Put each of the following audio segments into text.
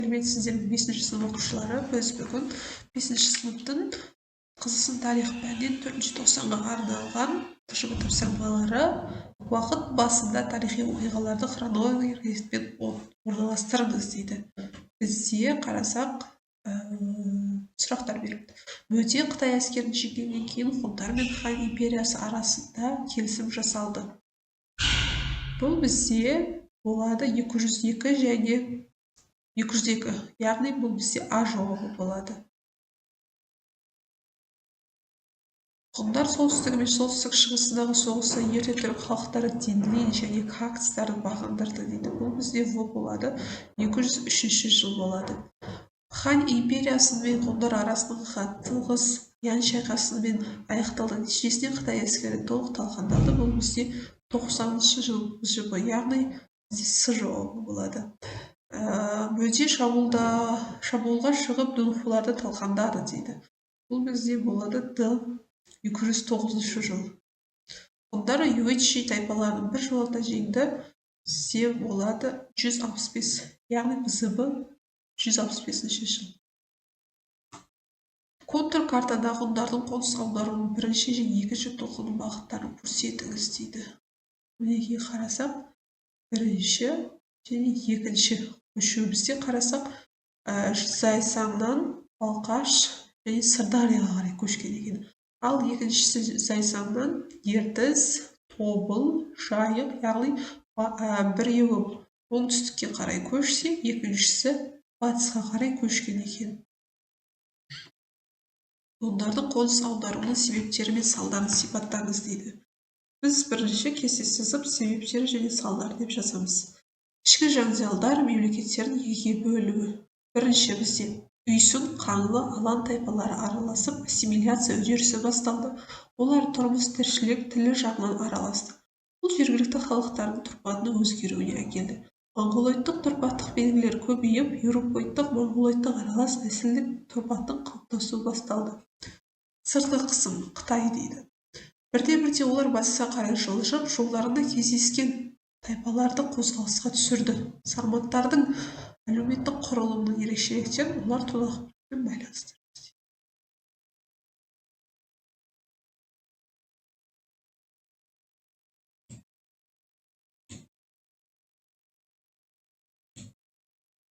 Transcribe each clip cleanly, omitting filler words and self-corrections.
Сәлеметсіздер ме, 5 сынып оқушылары! Біз бүгін 5 сыныптың Қазақстан тарих пәнінен 4 тоқсанға арналған ТЖБ тапсырмалары уақыт басында тарихи оқиғаларды хронологиялық ретпен орналастырыңыз дейді. Бізде қарасақ, сұрақтар берілді. Мөде Қытай әскерін жеңгеннен кейін ғұндар мен Хан империясы арасында келісім жасалды. Бұл бізде болады 202 және 202, яғни бұл бізде А жауабы болады. Ғұндар солтүстігі мен солтүстік шығысындағы соғыста ерте түрік халықтары Динлин және Кактстарды бағындырды дейді. Бұл бізде В болады, 203 жыл болады. Хан империясы мен ғұндар арасындағы қақтығыс Ян шайқасымен аяқталды. Нәтижесінде Қытай әскері толық талқандалды. Бұл бізде 90 жыл ЖБ, яғни бізде С жауабы болады. Мөде шабуылға шығып дунхуларды талқандады дейді. Бұл бізде болады Д 209 жыл. Ғұндар юэчи тайпаларын бір жолата жеңді. Бізде болады 165, яғни БЗБ 165 жыл. Контур картада ғұндардың қоныс аударуының бірінші және екінші толқынының бағыттарын көрсетіңіз дейді. Мінекей қарасақ, бірінші және екінші көшу бізде қарасақ, Зайсаннан Балқаш және Сырдарияға қарай көшкен екен. Ал екіншісі Зайсаннан Ертіс, Тобыл, Жайық, яғни біреуі оңтүстікке қарай көшсе, екіншісі батысқа қарай көшкен екен. Ғұндардың қоныс аударуының себептері мен салдарын сипаттаңыз дейді. Біз бірінші кесте сызып, себептері және салдары деп жазамыз. Ішкі жанжалдар мемлекеттердің екіге бөлінуі. Бірінші бізде Үйсін, Қаңлы, Алан тайпалары араласып, ассимиляция үдерісі басталды. Олар тұрмыс тіршілік, тілі жағынан араласты. Бұл жергілікті халықтардың тұрпатының өзгеруіне әкелді. Монғолоидтық тұрпаттық белгілер көбейіп, еуропоидтық, монғолоидтық аралас нәсілдік тұрпаттың қалыптасуы басталды. Сыртқы қысым Қытай дейді. Бірде-бірде олар батысқа қарай жылжып, жолдарында кездескен тайпаларды қозғалысқа түсірді. Сарматтардың әлеуметтік құрылымының ерекшеліктерін олар туралы байланыстырды.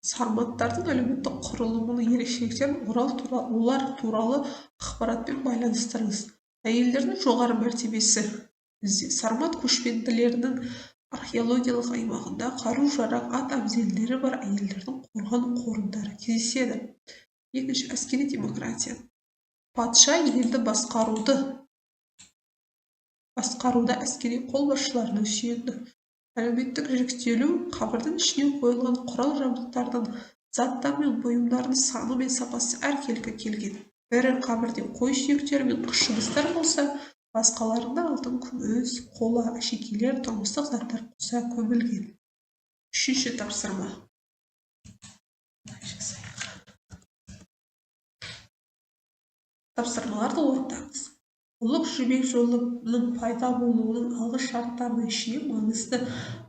Сарматтардың әлеуметтік құрылымының ерекшеліктерін олар туралы ақпаратпен байланыстырыңыз. Әйелдердің жоғары мәртебесі. Бізде сармат көшпенділерінің археологиялық аймағында қару-жарақ, ат әбзелдері бар әйелдердің қорған қорымдары кездеседі. Екінші, әскери демократия. Патша елді басқаруда әскери қолбасшыларына сүйенді. Әлеуметтік жіктелу қабірдің ішіне қойылған құрал-жабдықтардың, заттар мен бұйымдардың саны мен сапасы әркелкі келген. Бірі қабірде қой сүйектері мен қыш ыдыстар болса, басқаларында алтын, күміс, қола, әшекейлер, тұрмыстық заттар қоса көмілген. Үшінші тапсырма. Тапсырмаларды орындаңыз. Ұлы Жібек жолының пайда болуының алғы шарттарының ішінен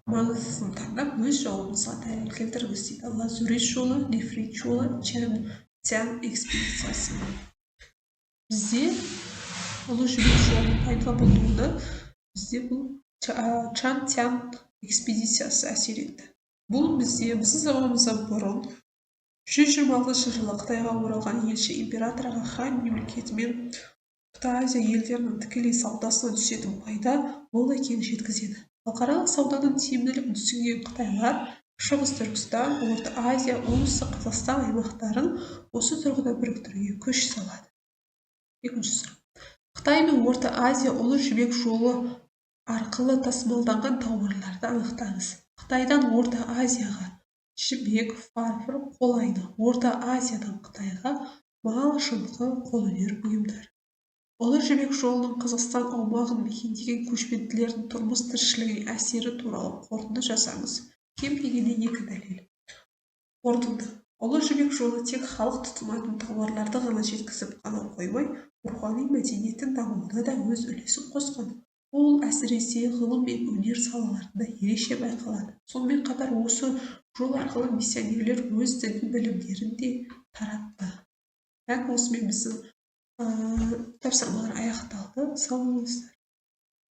маңыздысын таңдап, өз жауабыңызға дәлел келтіріңіз дейді. Лазурит жолы, нефрит жолы, Чан Цян экспедициясы. Бізде Ұлы Жібек жолының пайда болуына бізде бұл Чан Цян экспедициясы әсер етті. Бұл бізде біздің заманымыздан бұрын 126 жылы Қытайға оралған елші императорға Хан мемлекетімен Орта Азия елдерінің тікелей саудасынан түсетін пайда мол екенін жеткізеді. Халықаралық сауданың тиімділігін түсінген қытайлар Шығыс Түркістан, Орта Азия, Оңтүстік Қазақстан аймақтарын осы тұрғыда біріктіруге күш салады. Екінші сұрақ. Қытай мен Орта Азия Ұлы Жібек жолы арқылы тасымалданған тауарларды анықтаңыз. Қытайдан Орта Азияға жібек, фарфор, қолайна, Орта Азиядан Қытайға мал, жылқы, қолөнер бұйымдары. Ұлы Жібек жолының Қазақстан аумағын мекендеген көшпенділердің тұрмыс тіршілігіне әсері туралы қорытынды жасаңыз. Кем дегенде 2 дәлел. Қорытынды. Ұлы Жібек жолы тек халық тұтынатын тауарларды ғана жеткізіп қана қоймай, рухани мәдениеттің дамуына да өз үлесін қосқан. Ол әсіресе ғылым мен өнер салаларында ерекше байқалады. Сонымен қатар осы Жол арқылы миссионерлер өз діни білімдерін де таратты. Так, осымен біздің тапсырмалар аяқталды. Сау болыңыздар.